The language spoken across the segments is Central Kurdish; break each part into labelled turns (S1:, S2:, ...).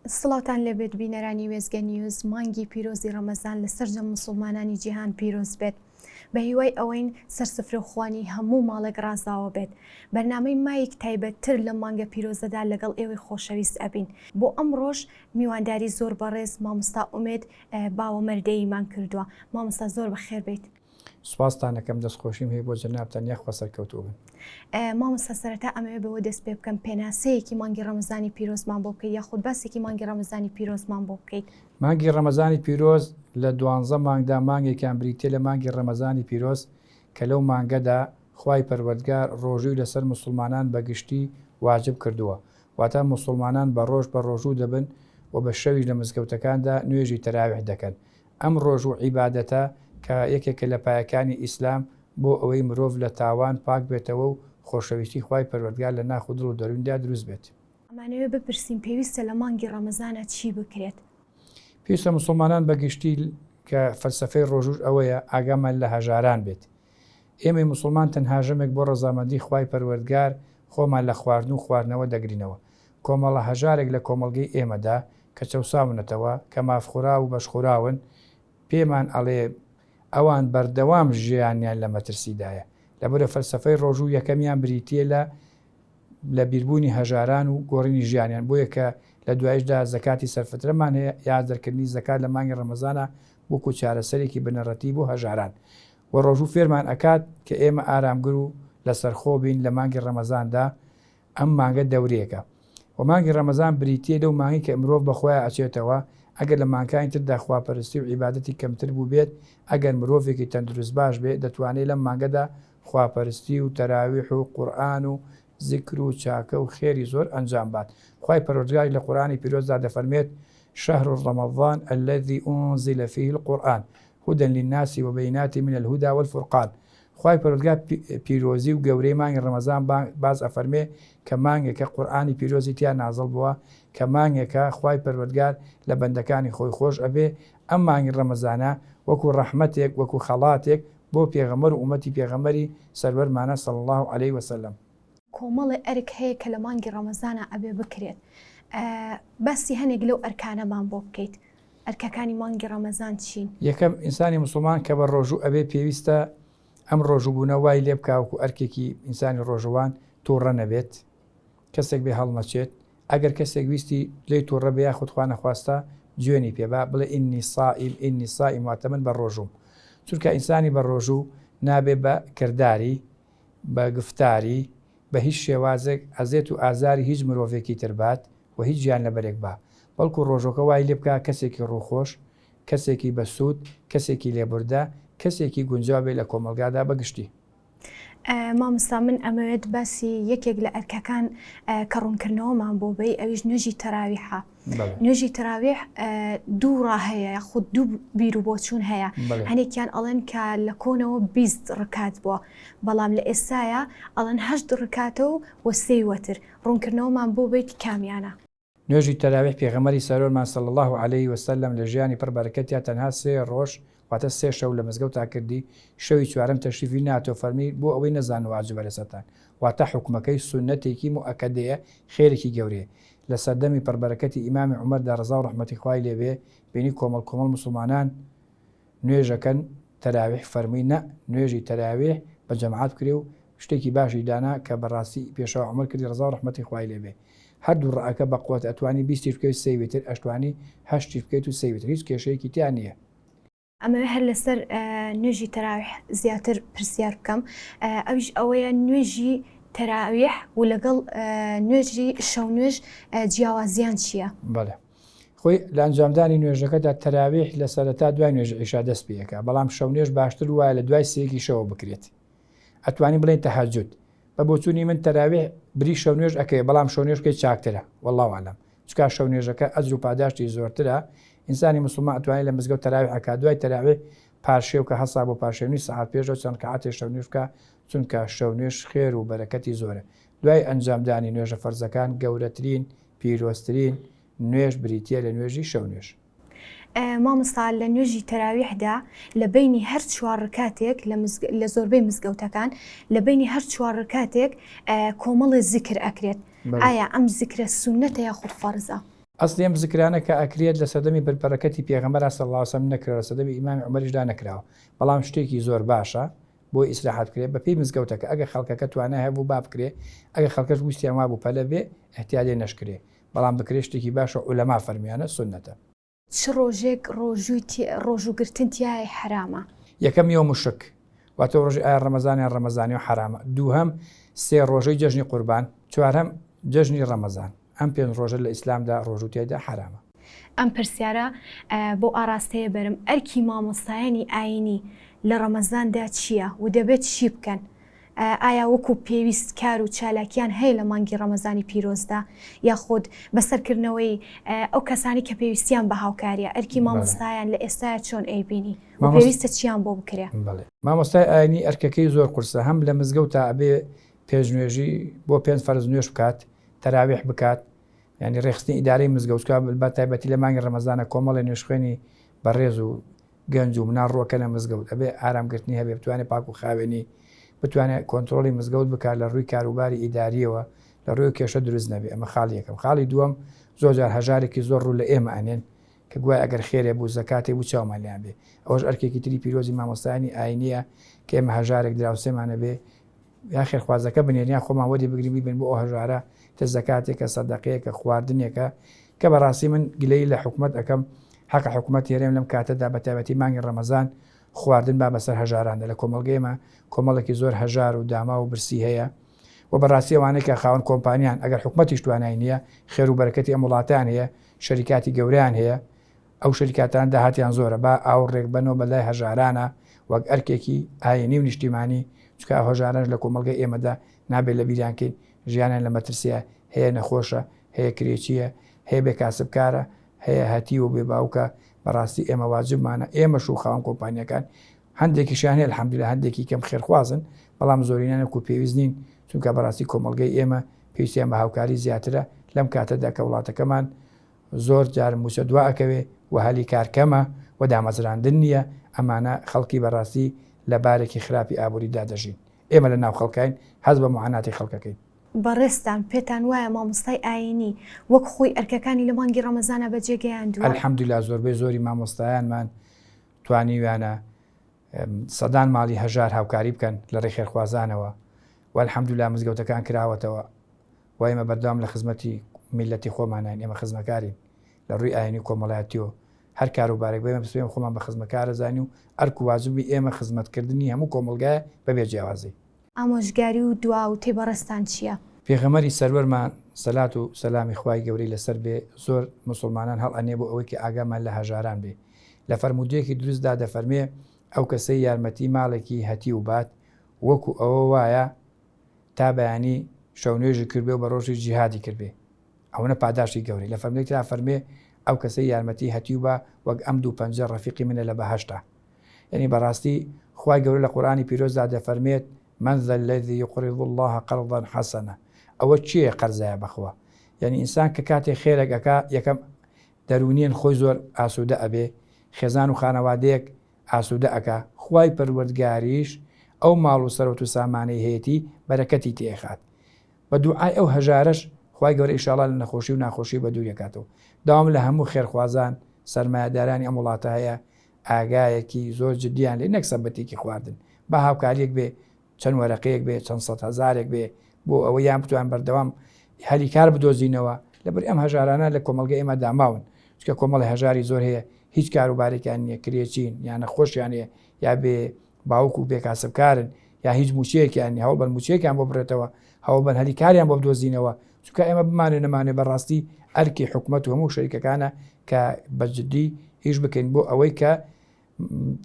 S1: سڵاوتان لێبێت بینەرانی وێستگە نیوز، مانگی پیرۆزی ڕەمەزان لە سەرجەم موسوڵمانانی جیهان پیرۆز بێت. بە هیوای ئەوەین سەر سفرە و خوانی هەموو ماڵێک ڕازاوە بێت. بەرنامەی مایک تایبەت تر لەم مانگە پیرۆزەدا لەگەڵ ئێوەی خۆشەویست ئەبین. بۆ ئەمڕۆش میوانداری زۆر بەڕێز مامۆستا ئومێد باوەمەردەییمان کردووە. مامۆستا زۆر بەخێر بێیت.
S2: سوپاستان ئەکەم دەست خۆشیم هەیە بۆ جەنابتان یاخوا سەرکەوتوو بن.
S1: مامۆستا سەرەتا ئەمەوێ بەوە دەست پێ بکەم پێناسەیەکی مانگی ڕەمەزانی پیرۆزمان بۆ بکەیت یاخود باسێکی مانگی ڕەمەزانی پیرۆزمان بۆ بکەیت.
S2: مانگی ڕەمەزانی پیرۆز لە دوانزە مانگدا مانگێکیان بریتیە لە مانگی ڕەمەزانی پیرۆز کە لەو مانگەدا خوای پەروەردگار ڕۆژووی لەسەر موسڵمانان بە گشتی واجب کردووە واتە موسڵمانان بە ڕۆژ بە ڕۆژوو دەبن و بە شەویش لە مزگەوتەکاندا نوێژی تەراویح دەکەن ئەم ڕۆژ و عیبادەتە کە یەکێکە لە پایەکانی ئیسلام بۆ ئەوەی مرۆڤ لە تاوان پاک بێتەوە و خۆشەویستی خوای پەروەردگار لە ناخ و دڵ و دەرووندا دروست بێت.
S1: ئەمانەوێ بپرسین پێویستە لە مانگی ڕەمەزانا چی بکرێت؟
S2: پێویستە موسڵمانان بە گشتی کە فەلسەفەی ڕۆژووش ئەوەیە ئاگامان لە هەژاران بێت. ئێمەی موسڵمان تەنها ژەمێک بۆ ڕەزامەندی خوای پەروەردگار خۆمان لە خواردن و خواردنەوە دەگرینەوە. کۆمەڵە هەژارێک لە کۆمەڵگەی ئێمەدا کە چەوساونەتەوە، کە مافخوراو و بەشخوراون، پێمان ئەڵێ ئەوان بەردەوام ژیانیان لە مەترسیدایە. لەبەرئ فەلسەفەی ڕۆژوو یەکەمیان بریتییە لە لە بیربوونی هەژاران و گۆڕینی ژیانیان، بۆیە کە لە دوایشدا زەکاتی سەرفترەمان هەیە یا دەرکردنی زەکات لە مانگی ڕەمەزانا وەکو چارەسەرێکی بنەڕەتی بۆ هەژاران. وە ڕۆژوو فێرمان ئەکات کە ئێمە ئارامگر و لەسەرخۆ بین لە مانگی ڕەمەزاندا، ئەم مانگە دەورەیەکە و مانگی ڕەمەزان بریتییە لەو مانگەی کە مرۆڤ بە خۆیا ئەچێتەوە، ئەگەر لە مانگکانی تردا خواپەرستی و عیبادەتی کەمتر بووبێت، ئەگەر مرۆڤێکی تەندروست باش بێ دەتوانێ لەم مانگەدا خواپەرستی و تەراویح و قورئان و زیکر و چاکە و خێری زۆر ئەنجام بات. خوای پەروەردگاریش لە قورئانی پیرۆزدا دەفەرموێت، شهر رمضان الذی انزل فیه القرآن هدی للناس وبینات من الهدی والفرقان خوای پەروەردگار پیرۆزی و گەورەی مانگی ڕەمەزان باس ئەفەرمێ کە مانگێکە قورئانی پیرۆزی تیا نازڵ بووە کە مانگێکە خوای پەروەردگار لە بەندەکانی خۆی خۆش ئەبێ ئەم مانگی ڕەمەزانە وەکو ڕەحمەتێک وەکو خەڵاتێک بۆ پێغەمبەر و ئومەتی پێغەمبەری سەروەرمانە صلی اللە علیە وسلم.
S1: کۆمەڵێ ئەرک هەیە کە لە مانگی ڕەمەزانا ئەبێ بکرێت باسی هەنێک لەو ئەرکانەمان بۆ بکەیت ئەرکەکانی مانگی ڕەمەزان چین؟
S2: یەکەم، ئینسانی موسڵمان کە بە ڕۆژوو ئەبێ پێویستە ئەم ڕۆژوو بوونە وای لێ بکا وەکو ئەرکێکی ئینسانی ڕۆژووان توڕە نەبێت، کەسێک بێ هەڵنەچێت، ئەگەر کەسێک ویستی لێی توڕە بێ یاخود خوا نەخواستە جوێنی پێ با بڵێ ئینی صائم ئینی صائم واتە من بە ڕۆژووم، چونکە ئینسانی بە ڕۆژوو نابێ بە کرداری بە گفتاری بە هیچ شێوازێک ئەزێت و ئازاری هیچ مرۆڤێکی تر بات و هیچ گیانلەبەرێک با، بەڵکو ڕۆژۆکە وای لێ بکا کەسێکی ڕووخۆش، کەسێکی بە سوود، کەسێکی لێبوردە، کەسێکی گونجاو بێ لە کۆمەڵگادا بە گشتی.
S1: مامۆستا من ئەمەوێت باسی یەکێک لە ئەرکەکان کە ڕوونکردنەوەمان بۆ بەی ئەویش نوێژی تەراویحە. نوێژی تەراویح دوو ڕا هەیە یاخود دوو بیر و بۆچوون هەیە هەنێکیان ئەڵێن کە لە کۆنەوە 20 ڕکات بووە بەڵام لە ئێستاە ئەڵێن هەشت ڕکاتە و وەسێی وەتر ڕوونکردنەوەمان بۆ بەیت کامیانە؟
S2: نوێژی تەراویح پێغەمبەری سەرۆرمان صلی اللە علیە وسلم لە ژیانی پڕ بەرەکەتیا تەنها سێ ڕۆژ واتە سێ شەو لە مزگەوتا کردی شەوی چوارەم تەشریفی ناتۆ فەرمی بۆ ئەوەی نەزانن واجبە لەسەرتان واتە حوکمەکەی سوننەتێکی موئەکەدەیە خێرێکی گەورەیە لە سەردەمی پڕ بەرەکەتی ئیمامی عومەردا ڕەزاو ڕەحمەتی خوای لێ بێ بینی کۆمەڵ کۆمەڵ موسڵمانان نوێژەکەن تەراویح فەرمووی نە نوێژی تەراویح بە جەماعەت بکرێ و شتێکی باشی دانا کە بەڕاستی پێشەوا عومەر کردی ڕەزاو ڕەحمەتی خوای لێ بێ هەردوو ڕەئەکە بەقوەت ئەتوانی بیستیش بکەیت سێی وتر ئەشتوانی هەشتیش بکەیت و سێی وتر هیچ کێشەیەکی تیا نیە.
S1: ئەمەوێ هەر لەسەر نوێژی تەراویح زیاتر پرسیار بکەم ئەویش ئەوەیە نوێژی تەراویح و لەگەڵ نوێژی شەو نوێژ جیاوازیان چییە؟
S2: بەڵێ خۆی لە ئەنجامدانی نوێژەکەدا تەراویح لە سەرەتا دوای نوێژی عیشا دەست پێ ئەکا بەڵام شەو نوێژ باشتر وایە لە دوای سێیەکی شەوە بکرێت ئەتوانی بڵێین تەهەجود بە بۆچوونی من تەراویح بری شەو نوێژ ئەکەوێ بەڵام شەو نوێژ بکەی چاکترە واللە اعلم چونکە شەو نوێژەکە ئەجر و پاداشتی زۆرترە ئینسانی موسڵمان ئەتوانێ لە مزگەوت تەراویح ئەکا دوای تەراویح پارشێو کە هەسا بۆ پارشێو نیو سەعات پێشەوە چەند ڕکعاتێ شەو نوێژ بکا چونکە شەو نوێژ خێر و بەرەکەتی زۆرە دوای ئەنجامدانی نوێژە فەرزەکان گەورەترین پیرۆزترین نوێژ بریتیە لە نوێژی شەو نوێژ.
S1: مامۆستا لە نوێژی تەراویحدا لە بەینی هەر چوار ڕکاتێک لە زۆربەی مزگەوتەکان لە بەینی هەر چوار ڕکاتێک کۆمەڵێ زیکر ئەکرێت ئایا ئەم زیکرە سوننەتە یاخود فەرزە؟
S2: ئەسڵی ئەم زکرانە کە ئەکرێت لە سەردەمی بەربەرەکەتی پێغەمبەرا صلی اللە علیە وسلم نەکراوە لە سەردەمی ئیمامی عومەریشدا نەکراوە بەڵام شتێکی زۆر باشە بۆ ئیسراحەت بکرێت بەپێی مزگەوتەکە ئەگەر خەڵکەکە توانای هەبوو با بکرێ ئەگەر خەڵکەش ویستیان وابوو پەلە بێ ئیحتیاجێ نەشکرێ بەڵام بکرێ شتێکی باشە عولەما فەرموویانە سوننەتە.
S1: چ ڕۆژێک ڕۆژووی ڕۆژوو گرتن تیایە حەرامە؟
S2: یەکەم یوم شک واتە ڕۆژی ئایا ڕەمەزان یان ڕەمەزانی و حەرامە دووهەم سێ ڕۆژەی جەژنی قوربان چوارهەم جەژنی ڕەمەزان ئەم پێنج ڕۆژە لە ئیسلامدا ڕۆژوو تیایدا حەرامە.
S1: ئەم پرسیارە بەو ئاراستەیە بەرم، ئەرکی مامۆستایانی ئایینی لە ڕەمەزاندا چییە و دەبێت چی بکەن؟ ئایا وەکو پێویست کار و چالاکیان هەیە لە مانگی ڕەمەزانی پیرۆزدا یاخود بەسەرکردنەوەی ئەو کەسانی کە پێویستیان بە هاوکاریە ئەرکی مامۆستایان لە ئێستایا چۆن ئەیبینی و پێویستە چیان بۆ بکرێ؟
S2: بەڵێ مامۆستای ئاینی ئەرکەکەی زۆر قورسە هەم لە مزگەوتا ئەبێ پێشنوێژی بۆ پێنج فەرز نوێژ بکات تەراویح بکات یانی ڕێکخستنی ئیدارەی مزگەوت بکات بە تایبەتی لە مانگی ڕەمەزانە کۆمەڵێ نوێژخوێنی بەڕێز و گەنج و مناڵ ڕوەکەنە مزگەوت ئەبێ ئارام گرتنی هەبێ بتوانێ پاک و خاوێنی بتوانێ کۆنترۆڵی مزگەوت بکات لە ڕووی کاروباری ئیداریەوە لە ڕووی کێشە دروست نەبێ ئەمە خاڵی یەکەم خاڵی دووەم زۆر جار هەژارێکی زۆر ڕوو لە ئێمە ئەنێن کە گوایە ئەگەر خێرێ بوو زەکاتێ بوو چاومان لێیان بێ ئەوەش ئەرکێکی تری پیرۆزی مامۆستایانی ئاینیە کە ئێمە هەژارێک دراوسێمان ئەبێ یا خێرخوازەکە بنێرین یا خۆمان وەری بگرین بیبەین بۆ ئەو هەژارە تە زەکاتێکە سەدەقەیەکە خواردنێکە کە بەڕاستی من گلەیی لە حکومەت ئەکەم حەقە حکومەتی هەرێم لەم کاتەدا بە تایبەتی مانگی ڕەمەزان خواردن با بەسەر هەژاراندا لە کۆمەڵگەی ئێمە کۆمەڵێکی زۆر هەژار و داماو و برسی هەیە و بەڕاستی ئەوانەی کە خاوەن کۆمپانیان ئەگەر حکومەتیش توانای نییە خێر و بەرەکەتی ئەم وڵاتیان هەیە شەریکاتی گەورەیان هەیە ئەو شەریکاتانە داهاتیان زۆرە با ئاوڕێک بەنەوە بە لای هەژارانە وەک ئەرکێکی ئاینی و نیشتیمانی، چونکە ئەو هەژارانەش لە کۆمەڵگەی ئێمەدا نابێت لە بیریان کەین ژیانیان لە مەترسیە، هەیە نەخۆشە، هەیە کرێچیە، هەیە بێ کاسبکارە، هەیە هەتیو و بێ باوکە، بەڕاستی ئێمە واجبمانە ئێمەش و خاوەن کۆمپانیاکان هەندێکیشیان هەیە الحمدللە هەندێکی کەم خێرخوازن بەڵام زۆرینەیان وەکو پێویست نین چونکە بەڕاستی کۆمەڵگەی ئێمە پێویستیان بە هاوکاری زیاترە لەم کاتەدا کە وڵاتەکەمان زۆر جار موچە دوا ئەکەوێ و هەلی کار کەمە و دامەزراندن نییە، ئەمانە خەڵکی بە ڕاستی لە بارێکی خراپی ئابووری دا دەژین. ئێمە لە ناو خەڵکاین، هەست بە موعاناتی خەڵکەکەین.
S1: بەڕێزتان پێتان وایە مامۆستای ئایینی وەک خۆی ئەرکەکانی لە مانگی ڕەمەزانا بەجێ گەیاندووە؟
S2: الحمدللە زۆربەی زۆری مامۆستایانمان توانیویانە سەدان ماڵی هەژار هاوکاری بکەن لە ڕێی خێرخوازانەوە و الحمدللە مزگەوتەکان کراوەتەوە و ئێمە بەردەوام لە خزمەتی میللەتی خۆماناین، ئێمە خزمەکارین لە ڕووی ئایینی و کۆمەڵایەتیەوە، هەر کاروبارێک بێ ئێمە خۆمان بە خزمەکار ئەزانین و ئەرک و واجبی ئێمە خزمەتکردنی هەموو کۆمەڵگایە بەبێ جیاوازی.
S1: ئامۆژگاری و دوا وتەی بەڕێزتان چییە؟
S2: پێغەمبەری سەروەرمان سەلات و سەلامی خوای گەورەی لەسەر بێ زۆر موسوڵمانان هەڵئەنێ بۆ ئەوەی کە ئاگامان لە هەژاران بێ لە فەرموودەیەکی دروستدا دەفەرمێ ئەو کەسەی یارمەتی ماڵێکی هەتیو بات وەکو ئەوە وایە تا بەیانی شەو نوێژی کردبێ و بە ڕۆژیش جیهادی کردبێ ئەوەنە پاداشتی گەورەی لە فەرموودەی ترا فەرمێ ئەو کەسەی یارمەتی هەتیو با وەک ئەم دوو پەنجە ڕەفیقی منە لە بەهەشتا یعنی بەڕاستی خوای گەورە لە قورئانی پیرۆزدا دەفەرمێت من ذا الذی یقرض الله قرضا حسنا ئەوە کێیە قەرزایە بەخوا یعنی ئینسان کە کاتێ خێرێک ئەکا یەکەم دەروونیەن خۆی زۆر ئاسوودە ئەبێ خێزان و خانەوادەیەک ئاسوودە ئەکا، خوای پەروەردگاریش ئەو ماڵ و سەرەوت و سامانەی هەیەتی بەرەکەتی تێ ئەخات. بە دوعای ئەو هەژارەش خوای گەورە ئیشاڵا لە نەخۆشی و ناخۆشی بەدووری ئەکاتەوە. داوام لە هەموو خێرخوازان، سەرمایەدارانی ئەم وڵاتە هەیە ئاگایەکی زۆر جدیان لێ نەک سەبەتێکی خواردن، با هاوکاریەک بێ چەند وەرەقەیەک بێ چەند سەد هەزارێک بێ بۆ ئەوەی یان بتوان بەردەوام هەلی کار بدۆزینەوە لەبەر ئەم هەژارانە لە کۆمەڵگە ئێمە داماون چکە کۆمەڵی هەژاری زۆر هەیە هیچ کاروبارێکیان نییە کرێچین یان نەخۆشیان هەیە یا بێ باوک و بێکاسبکارن یا هیچ موچەیەکیان نیە هەوڵ بەن موچەیەکیان بۆ بڕێتەوە هەوڵ بەن هەلی کاریان بۆ بدۆزینەوە چونکە ئێمە بمانێ نەمانێ بەڕاستی ئەرکی حکومەت و هەموو شەریکەکانە کە بە جدی ئیش بکەین بۆ ئەوەی کە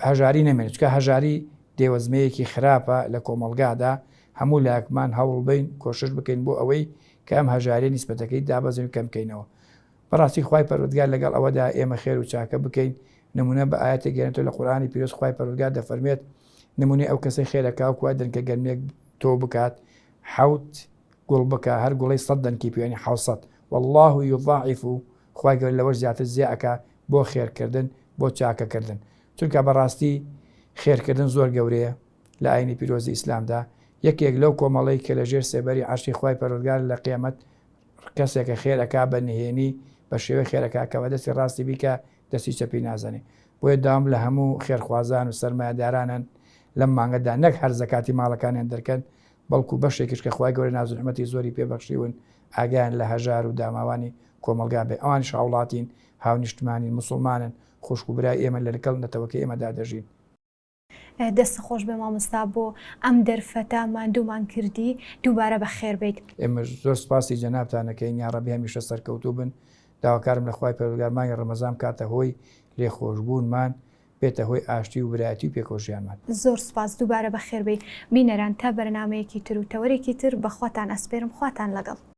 S2: هەژاری نەمێنێت چونکە هەژاری دێوەزمەیەکی خراپە لە کۆمەڵگادا هەموو لایەکمان هەوڵبەین کۆشش بکەین بۆ ئەوەی کە ئەم هەژاریە نیسبەتەکەی دابەزین و کەم بکەینەوە بەڕاستی خوای پەروەردگار لەگەڵ ئەوەدا ئێمە خێر و چاکە بکەین نمونە بە ئایەتێک گەێنێتەوە لە قورئانی پیرۆز خوای پەروەردگار دەفەرمێت نمونەی ئەو کەسەی خێرەکا وەکو وایە دەنکە گەنمێک تۆو بکات حەوت گوڵ بکا هەر گوڵەی سەد دەنکی پێ یانی حەوسەد واللە یضاعف خوای گەورە لەوەش زیاتر زیا ئەکا بۆ خێرکردن بۆ چاکەکردن چونکە بەڕاستی خێرکردن زۆر گەورەیە لە ئاینی پیرۆزی ئیسلامدا یەکێک لەو کۆمەڵەی کە لە ژێر سێبەری عەرشی خوای پەروەردگار لە قیامەت کەسێکە خێر ئەکا بە نهێنی. بە شێوەی خێرەکە کە بە دەستی ڕاستی بیکا دەستی چەپی نازانێ. بۆیە داوام لە هەموو خێرخوازان و سەرمایەدارانن لەم مانگەدا نەک هەر زەکاتی ماڵەکانیان دەرکەن بەڵکو بەشێکیش کە خوای گەورە ناز و نیعمەتی زۆری پێ بەخشیون ئاگایان لە هەژار و داماوانی کۆمەڵگا بێ ئەوانیش هاوڵاتین هاونیشتمانین موسڵمانن خوشک و برای ئێمەن لە لەگەڵ نەتەوەکەی ئێمەدا دەژین.
S1: دەست خۆش بێ مامۆستا بۆ ئەم دەرفەتە ماندوومان کردی دووبارە بەخێر بێیت.
S2: ئێمەش زۆر سوپاسی جەنابتان ئەکەین یاڕەبی هەمیشە سەرکەوتوو بن داواکارم لە خوای پەروەردگار مانگی ڕەمەزان بکاتە هۆی لێخۆشبوونمان بێتە هۆی ئاشتی و برایەتی و پێکەوەژیانمان.
S1: زۆر سوپاس دووبارە بەخێر بێی. بینەران تا بەرنامەیەکی تر و تەوەرێکی تر بە خواتان ئەسپێرم خواتان لەگەڵ.